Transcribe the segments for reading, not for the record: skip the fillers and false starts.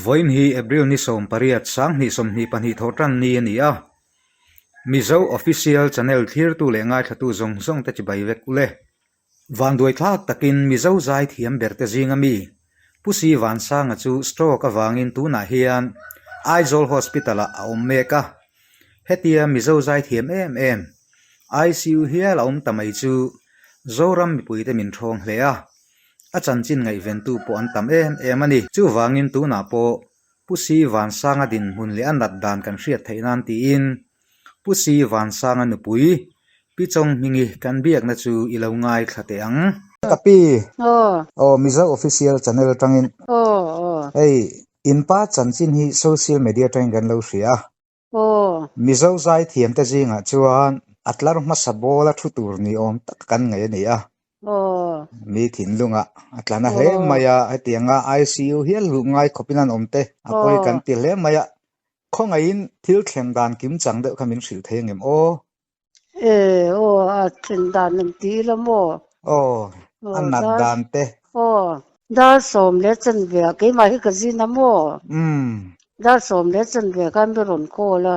Vawiin hi April ni 18 2022 thawhtan ni a ni a. Mizo Official Channel thlirtu leh ngaithlatu zawng zawng te chibai vek ule. Vanduai thlak takin Mizo zai thiam ber te zinga mi Pu Si Vansanga chu stroke avangin tunah hian Aizawl Hospital ah a awm mek a. Hetia Mizo zai thiam em em ICU hial a awm ta mai chu Zoram mipuite min thawng hle a. A chanchin ngaihventu pawh an tam em em a ni. Chuvangin tunah pawh Pu Si Vansanga dinhmun leh a nat dan kan hriat theih nan tiin Pu Si Vansanga nupui Pi Chawnghmingi kan biakna chu i lo ngaithla teh ang. Ka pi, aw Mizo Official Channel atangin hei in pa chanchin hi social media atangin kan lo hria a. Mizo zaithiamte zingah chuan a tlar hmasa bawla thu tur ni awm tak kan ngaih a ni a. Mi thinlungah a tla na hle mai a, hetianga ICU hial luh ngai khawpin an awm te a pawi kan ti hle mai a. Khawngaihin thil thleng dan kim chang deuh kha min hrilh thei angem aw? E aw a thlen dan an ti ila maw? Aw a nat dan te. Aw dar sawm leh chanve ah keimah hi ka zin a maw? Umm. Dar sawm leh chanve khan mi rawn call a.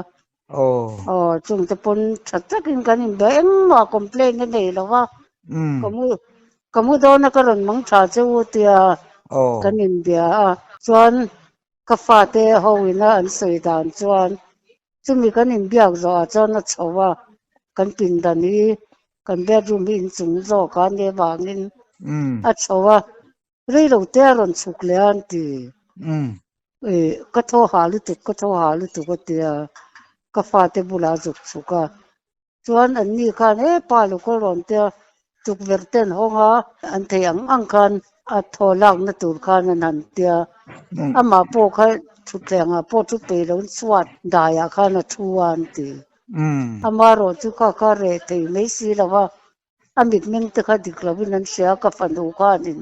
Aw. Aw chungte pawn tha takin kan inbe engmah complaint a nei lo va. Umm. Ka mu ka mu dawn a ka rawn mang tha che u tia kan inbia a. Chuan ka fate ho ina an sawi dan chuan Chumi kan inbiak zawhah chuan a chho a, kan pindan hi kan bedroom hi inchung zawk a nia vangin a chho a, reilo te a rawn chhuk leh a an ti. Ih ka thaw hah lutuk ka thaw hah lutuk a tia ka fate bulah a zuk chhuk a, Chuan anni khan he pa lo kal rawn tia tukverh te an hawng a, an theih ang ang khan a thaw lakna tur khan an han tia. Amah pawh kha thutthleng ah pawh thu peih loin chhuat daiah khan a thu a an ti. Amaherawh chu kha kha reh thei mai si lo a, a mitmeng te kha dik loin an hria a, ka fanu khanin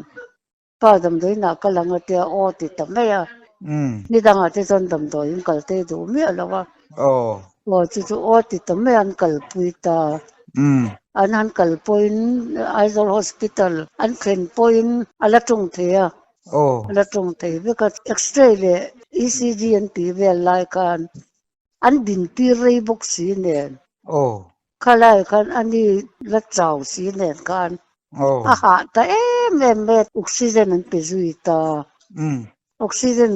Pa damdawiin ah kal ang a tia aw ti ta mai a. Ni dangah te chuan damdawiin kal te duh miah lo a. Aw chu chu aw ti ta mai a an kalpui ta. An han kal pawhin Aizawl Hospital an thlen pawhin a la tawng thei a. A la tawng thei vek a. X-ray leh ECG an tih vel lai khan an din tir rei bawk si nen. Khalai khan a ni la chau si nen khan a hah ta em em mai a, oxygen an pe zui ta. Oxygen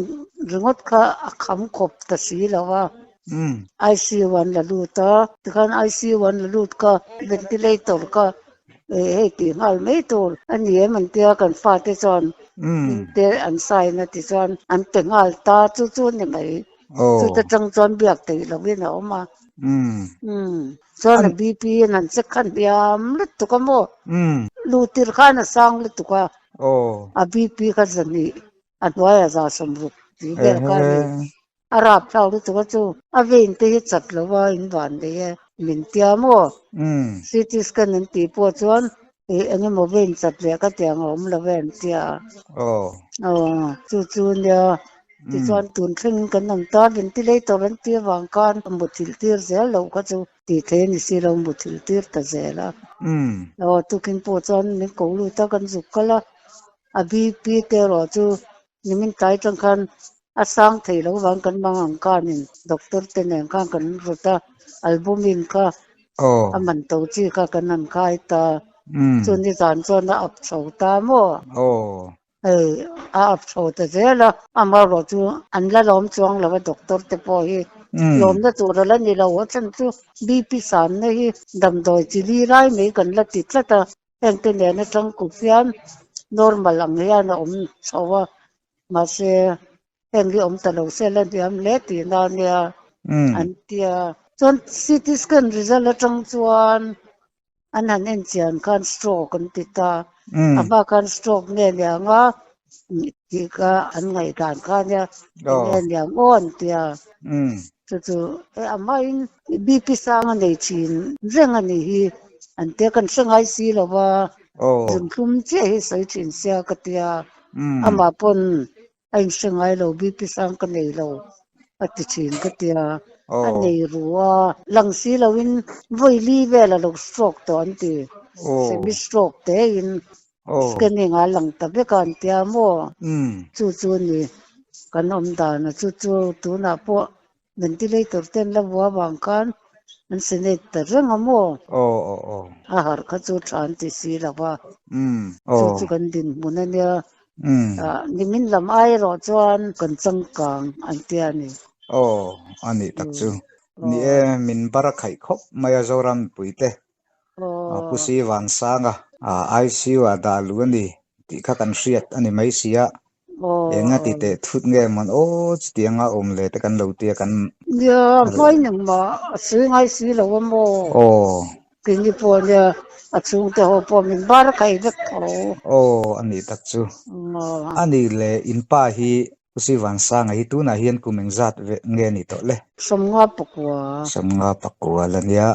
ringawt kha a kham khawp ta si lo a, ICU an la lut a, tikhan ICU an la lut kha ventilator kha hei tih nghal mai tur a ni em an tia kan fate chuan te an sign a tichuan an pe nghal ta chu chu a ni mai. Chuta tang chuan biak theih lovin a awm a. Umm. Chuan a BP an han check khan hniam lutuk a maw? Luh tirh khan a sang lutuk a. A BP kha zahnih a hnuaiah za 60 tih vel kha a ni. A rap thlak lutuk a chu. A vein te hi chat lo a in van nei e min tia maw? CT scan an tih pawh chuan ih eng emaw vein chat leh ka tiang a awm lo e an tia. Aw chu chu nia Tichuan tun thlengin kan awm ta, ventilator an tih avang khan a muthilh tir zel loh kha chu tih theih a ni si lo, muthilh tir ta zel a. Aw tukin pawh chuan min ko lut a, kan zuk kal a, a BP te erawh chu nimin tlai atang khan a sang thei lo vang kan mang ang khanin doctor te nen khan kan rawt a, albumin kha a man to chi kha kan han khai ta, chu nizan chuan a up chho ta maw? Hei a up chho ta zel a, amaherawh chu an la lawm chuang lo a doctor te pawh hi lawmna tur a la ni lo a chhan chu BP sanna hi damdawi chi li lai mai kan la ti tlat a, heng te nen atang kup hian normal ang hian a awm chho a, mahse heng hi awm ta lo se la hniam hle tihna a nia an tia. Chuan CT scan result atang chuan An han en chian khan stroke an ti ta. A hma khan stroke nge niang a tih kha an ngaihdan kha nia enge niang aw an ti a. Chu chu e a hmain BP sang a nei thin reng a nih hi an tia kan hre ngai si lo va zunthlum chiah hi sawi thin sia ka tia amah pawn A inhre ngai lo, BP sang ka nei lo a ti thin ka tia, a nei ru a, lang si loin vawi li vel a lo stroke tawh an ti, semi stroke te in scanning ah a lang ta vek a an tia maw? Chu chu a ni. Kan awm dan a chu chu tunah pawh ventilator te an la bua vang khan an senate ta reng a maw? Aw aw aw. A harh kha chu tha an ti si lo va. Umm Chu aw. chu kan dinhmun a nia. Umm. Ah nimin lam ai erawh chuan kan changkang an tia a ni. Aw a nih tak chu. Ni e min bar a khaih khawp mai a Zoram mipuite. Pu Si Vansanga ICU ah dah luh a ni tih kha kan hriat a ni mai si a, eng a ti teh thut nge mawn aw chutianga awm leh te kan lo tia kan Nia, hmai nang mah a sawi ngai si lo a maw? Aw. Keini pawh nia a chhungte ho pawh min bar khai vek tho. Aw, a nih tak chu. A nih leh in pa hi Pu Si Vansanga hi tunah hian kum engzat ve nge ni tawh le? 51. 51 la nia.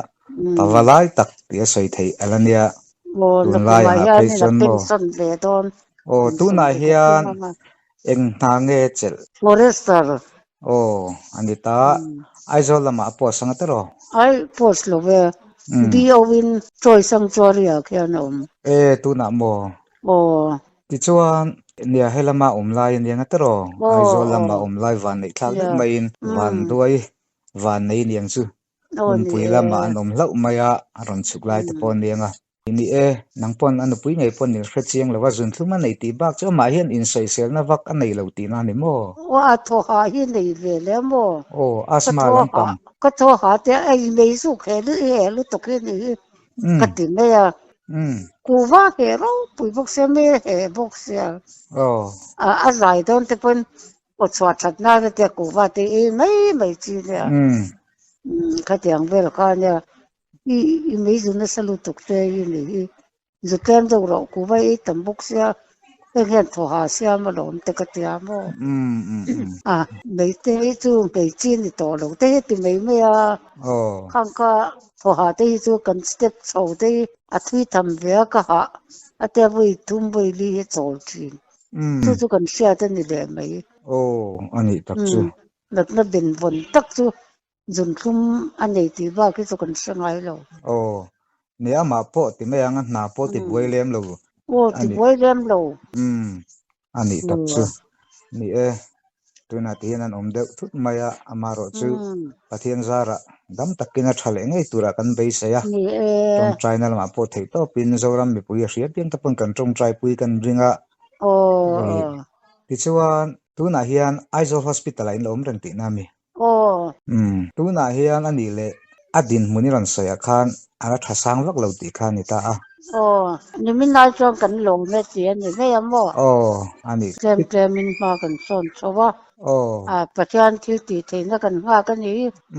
Pava lai tak tih a sawi theih a la nia. Aw, Tunlai nakumah angah phei hianin a chuan maw? pension ve dawn. Aw, Kum tunah 20 hian anga. eng hna nge chelh? Forester. Aw, a ni ta. Aizawl lamah a post anga tiraw? Ai, post lo ve. BO in Troy Sanctuary ah khian a awm. E, tunah maw? Aw. Tichuan, nia he lama awm lai a nia nga tiraw? Aw, Aizawl lama aw. awm lai van neih thlak deuh Nia. maiin van Umm. duai van nei niang chu Aw ni hmunpui e. lamah an awm hlauh mai a, a rawn chhuk lai te Umm. pawh a nia nga. Ni e, nang pawn a nupui ngei pawn in hre chiang lo a, zunthlum a nei tih bak chu amah hian insawiselna vak a nei lo tihna a ni maw? Aw, a thaw hah hi nei ve le maw? Aw, Ka asthma thaw lampang. hah, ka thaw hah te a inmei zuk he lu he lutuk hi ni hi ka ti mai a. Kuhva heh ropui bawk sia, me heh bawk sia. A a zai dawn te pawn aw chhuah that nana te kuhva te ei mai mai chi nia. Khatiang vel kha nia i i meizu nasa lutuk te hi ni hi. Zu tlem deuh rawh kuhva ei tam bawk sia heng hian thaw ha siam alawm te ka tia maw. A meite hi chu hmeichhi ni tawh lo te hi ti mai mai a. Khang kha thaw ha te hi chu kan step chho te hi a thui tham ve a ka hah a tia vawi thum vawi li hi a chawl thin. Chu chu kan hriat a ni leh mai. Aw a nih tak chu. Natna benvawn tak chu Zunthlum a nei tih bak hi chu kan hre ngai lo. Aw, nia amah pawh ti mai ang a hna pawh ti buai lem lo Aw, a ti ni. buai lem lo. Umm, a nih tak chu. Ni e, tunah ti hian an awm deuh thut mai a, amaherawh chu Pathian zarah dam takin a tha leh ngei turah kan beisei a. Ni e. Tawngtaina lamah pawh theih tawpin Zoram mipui a hria piang te pawn kan tawngtaipui kan ring a. Aw, aw. Tichuan, tunah hian Aizawl Hospital-ah in la awm reng tihna a mi? Aw. Umm, tunah hian a nih leh a dinhmun i rawn sawiah khan a la tha sang vak lo tih kha a ni ta a. Aw, nimin lai chuan kan lawm e tih a ni mai a maw? Aw, a ni. Tlem tlemin hma kan sawn chho a. Aw. A, Pathian thil tih theihna kan nghak a ni.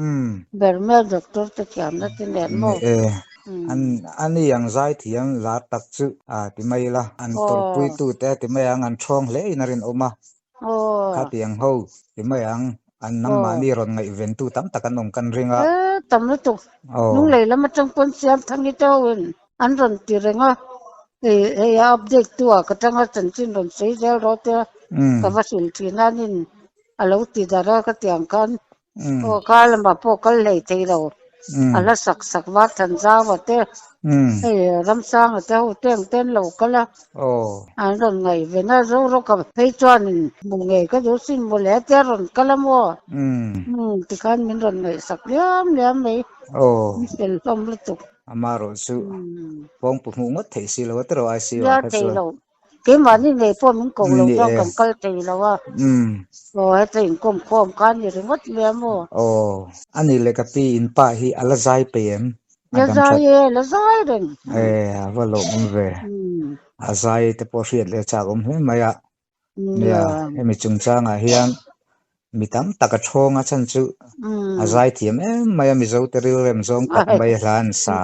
Umm. Ber mai a doctor te thiamna te nen maw? Ni e, an a ni ang zai thiam lar tak chu a ti mai ila, an tawrhpuitute a ti mai ang, an ṭhawng hle in a rinawm a. Khatiang ho ti mai ang, an nangmahni rawn ngaihventu tam tak an awm kan ring a. E, tam lutuk. Lunglei lam atang pawn Siamthangi te hoin an rawn ti reng a, hei hei a update tu ah ka tanga chanchin rawn sawi zel rawh tia ka va hrilh thin a, anin a lo ti darh a ka ti ang khan aw kha lamah pawh kal hlei thei lo, a hla sak sak var Thanzau-a te, hei Ramsanga te ho te ang te an lo kal a, an rawn ngaihven a, Zorawka phei chuanin hmu ngei ka duh sin mawle a tia rawn kal a maw? Tikhan min rawn ngaihsak liam liam mai, min fel hlawm lutuk. Amaherawh chu pawngpu hmuh ngawt theih si lo a tiraw ICU ah kha chuan. Nia thei lo, Keimahni ngei pawh min ko lo chuan kan kal thei lo a. Aw heta inkawm khawm kha a ni ringawt mai a maw? Aw, a ni leh ka pi in pa hi a la zai pei em? A La dam zai that. e, la zai reng. E, a va lawmawm ve. A zai te pawh hriat leh chak awm hle mai a. Nia, hemi chungchangah hian mi tam tak a ṭhawng a chhan chu a zaithiam em mai a, Mizo te rilrem zawng tak mai a hla an sa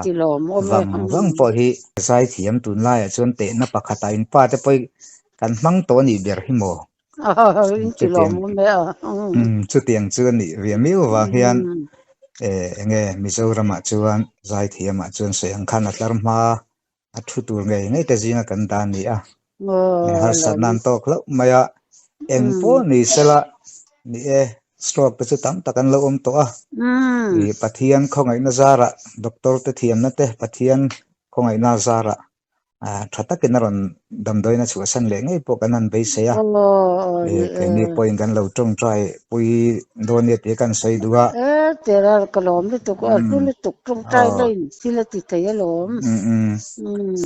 vang vang pawh hi zaithiam tunlaiah chuan tehna pakhatah in pa te pawh hi kan hmang tawh a nih ber hi maw? Chutiang chutiang chu a nih ve miau avang hian eng nge Mizoramah chuan zaithiamah chuan sawi ang khan a tlar hma A thu tur ngei ngei te zinga kan dan ni a, harsatna an tawk hlauh mai a, eng pawh ni sela ni e, stroke te chu tam tak an lo awm tawh a, ih Pathian khawngaihna zarah doctor te thiamna te Pathian khawngaihna zarah. Tha takin a rawn damdawiin a chhuahsan leh ngei pawh kan han beisei a. Keini pawhin kan lo tawngtai pui dawn nia tih kan sawi duh a. E tera ka lawm lutuk a hlu lutuk tawngtai laiin thil a ti thei alawm.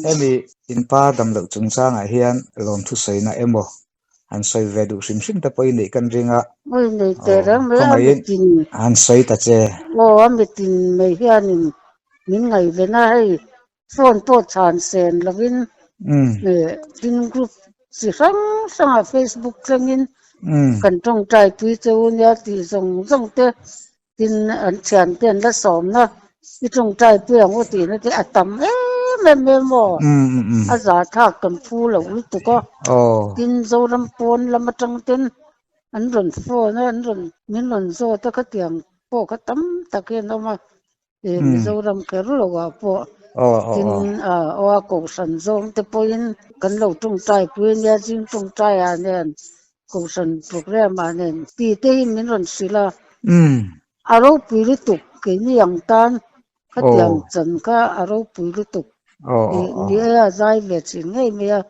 Hemi inpa damloh chungchangah hian lawmthu sawina emaw han sawi ve duh hrim hrim te pawh i neih kan ring a. Ui nei teh reng mai a mitin. Han sawi ta che. Aw a mitin mai hianin min ngaihven a hei phone pawh chhan sen lovin tin group chi hrang hrangah Facebook thlengin kan tawngtai pui che u nia tih zawng zawng te Tin, an thiante an la sawmna i tawngtai pui ang u tihna te a tam em em em aw. A zahthlak kan phu lo lutuk a. Tin, Zoram pawn lam atang ten an rawn phone a, an rawn min rawn zawt a khatiang pawh kha tam tak hian a awm a. Mizoram kher lo ah pawh tin aw a kohhran zawng te pawhin kan lo tawngtai pui ania zing tawngtai ah nen Kohhran program ah nen tih te hi min rawn hrilh a. A ropui lutuk keini ang tan khatiang chan kha a ropui lutuk tih ni e a zai ve thin ngei mai a.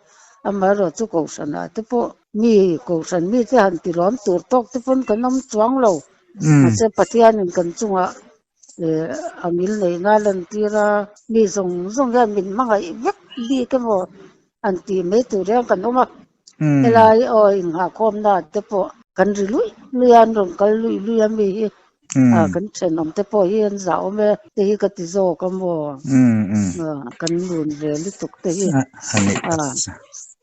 Amaherawh chu kohhran ah te pawh mi kohhran mi te han ti lawm tur tawk te pawn kan awm chuang lo. Mahse Pathian in kan chungah a mil neihna a lantir a, mi zawng zawng hian min hmangaih vek bik emaw an tih mai tur hian kan awm a. Helai aw inghahkhawmna te pawh kan ri luih luih a, an rawn kal luih luih a mi hi kan thenawm te pawh hi an zah awm e te hi ka ti zawk a maw kan lun ve lutuk te hi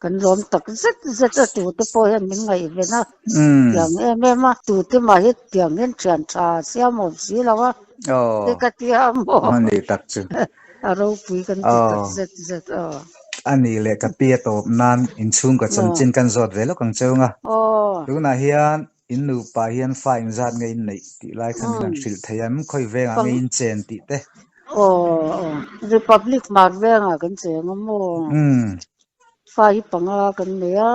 kan lawm tak zet zet a tute pawh hian min ngaihven a tiang em em a tute mah hi tiang hian thian tha siam awm si lo a te ka tia maw a ropui kan ti tak zet zet aw. A nih leh ka pi a tawp nan inchhungkaw chanchin kan zawt ve lawk ang cheu nga. Tunah hian in nupa hian fa inzat nge in neih tih lai khan min han hrilh thei em? Khawi vengah nge in chen tih te? Aw, Republic Mart vengah kan cheng a maw? Fa hi panga kan nei a,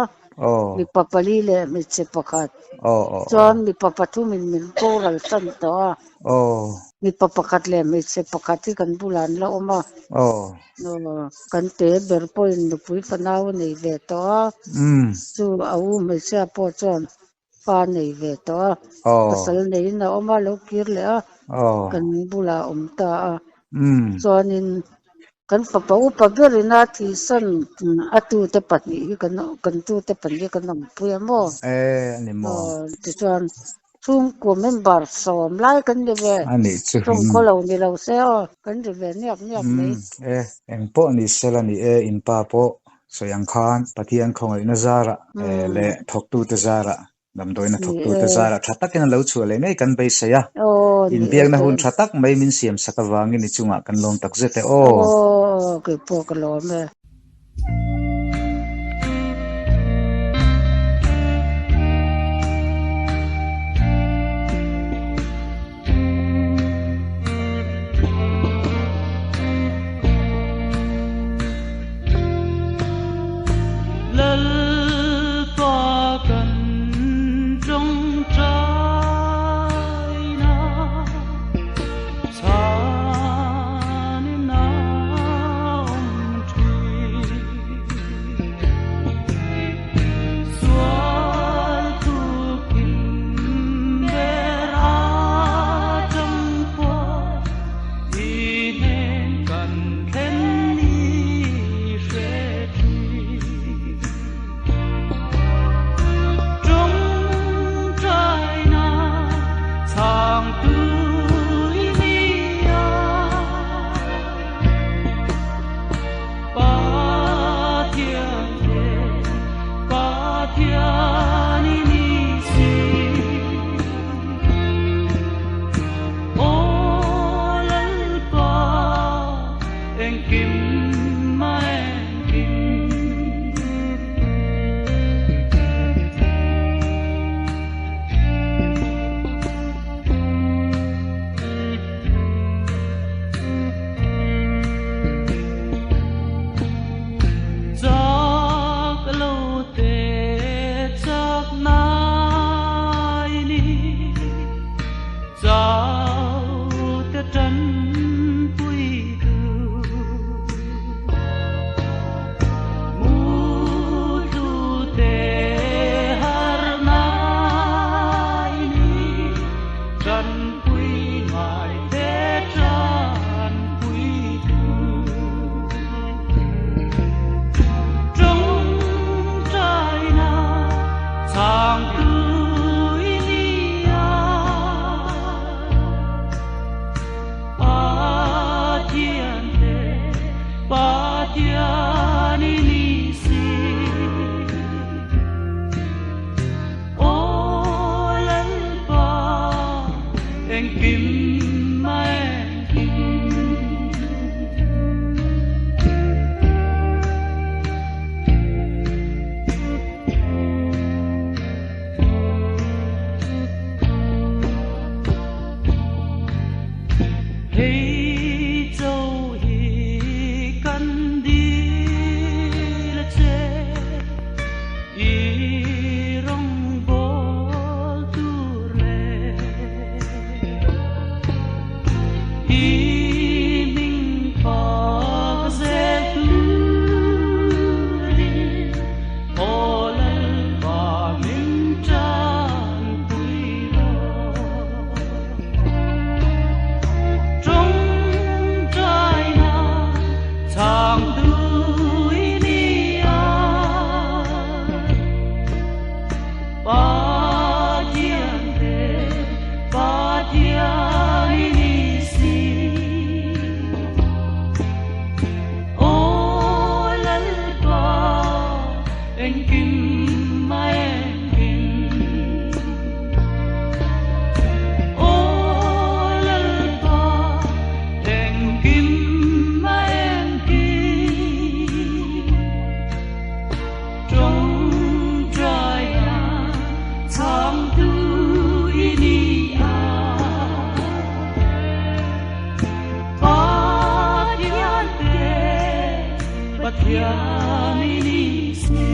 mipa pali leh hmeichhe pakhat. Chuan mipa pathumin min boral tan tawh a, mipa pakhat leh hmeichhe pakhat hi kan bulah an la awm a. Kan te ber pawhin nupui fanau a nei ve tawh a, chu a u hmeichhia pawh chuan fa a nei ve tawh a, pasal neiin a awm a, lo kir leh a, kan bulah a awm ta a. Chuanin kan fapa upa berin a thihsan a tute pahnih hi kan kan tute pahnih hi kan awmpui a maw? Tichuan chhungkaw member sawm lai kan ni ve, tawngkhaw lo ni lo se aw, kan ri ve niak niak mai. E, engpawh ni sela ni e, in pa pawh sawi ang khan Pathian khawngaihna zarah leh thawktute zarah Damdawiina thawktute zarah tha takin a lo chhuah leh ngei kan beisei a, inbiakna hun tha tak mai min siam sak avangin i chungah kan lawm tak zet e aw. Aw, kei pawh ka lawm e. Hei chauh hi kan dil a che, i rawngbâwl tur leh i hming fak zel turin Aw Lalpa min tanpui rawh. Tawngtaina chhang tui nia Pathian te Pathian i ni si. Aw Lalpa engkim a engkim. Aw Lalpa engkim a engkim. Tawngtaina chhangtu i ni a. Pathian te Pathian i ni si.